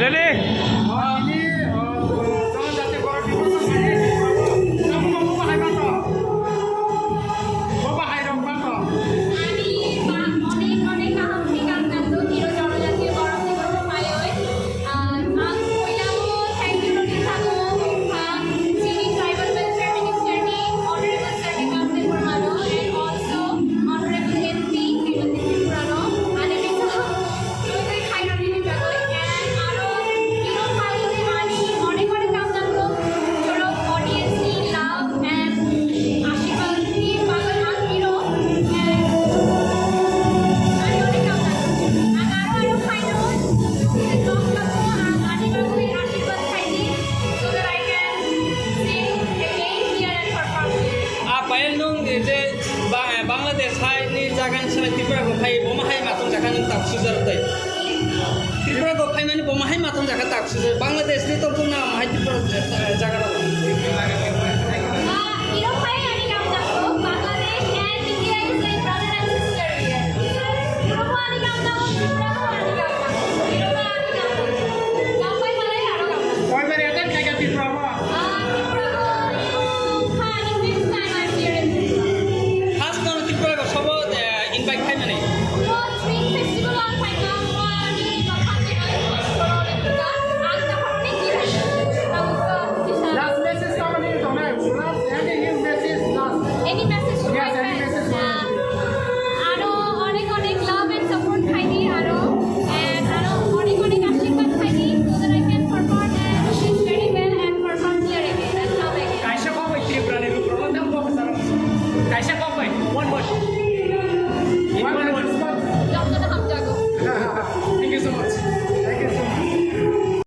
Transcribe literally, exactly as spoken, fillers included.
Ready? Ani, uh, janajati borok ni borok ni, borok ni, borok ni, borok ni, borok ni, borok ni, Ani ba-, onek onek kaham khe kang jagdo, tiro jonojatiyo borok ni borok phaioi. Ah, ang poila bo thank you rwdi thango, wngkha chini tribal welfare minister ni honorable sir ni Kanti Burma no, and also honorable M P Bijoy Tripura no, ani bisa Joto khairokni bagwi, and aro hero khairokni mani onek onek kam jagdo, borok audience ni love and ashirwad ni bagwi ang hero, and ani onek kam jagdo. Ang aro aro khairok, ang ani bagwi ashirwad khaidi, so that I can sing again here and perform here. A payal nung je Ba-, Bangladesh hai ni jaga ni simi Tripura bo phai, bo ma hai matong jaka nung tak sujar tai. Tripura bo phai mani bo ma hai matong jaka tak sujar. Bangladesh ni tong tong na ma hai Tripura, eh, jaga rok.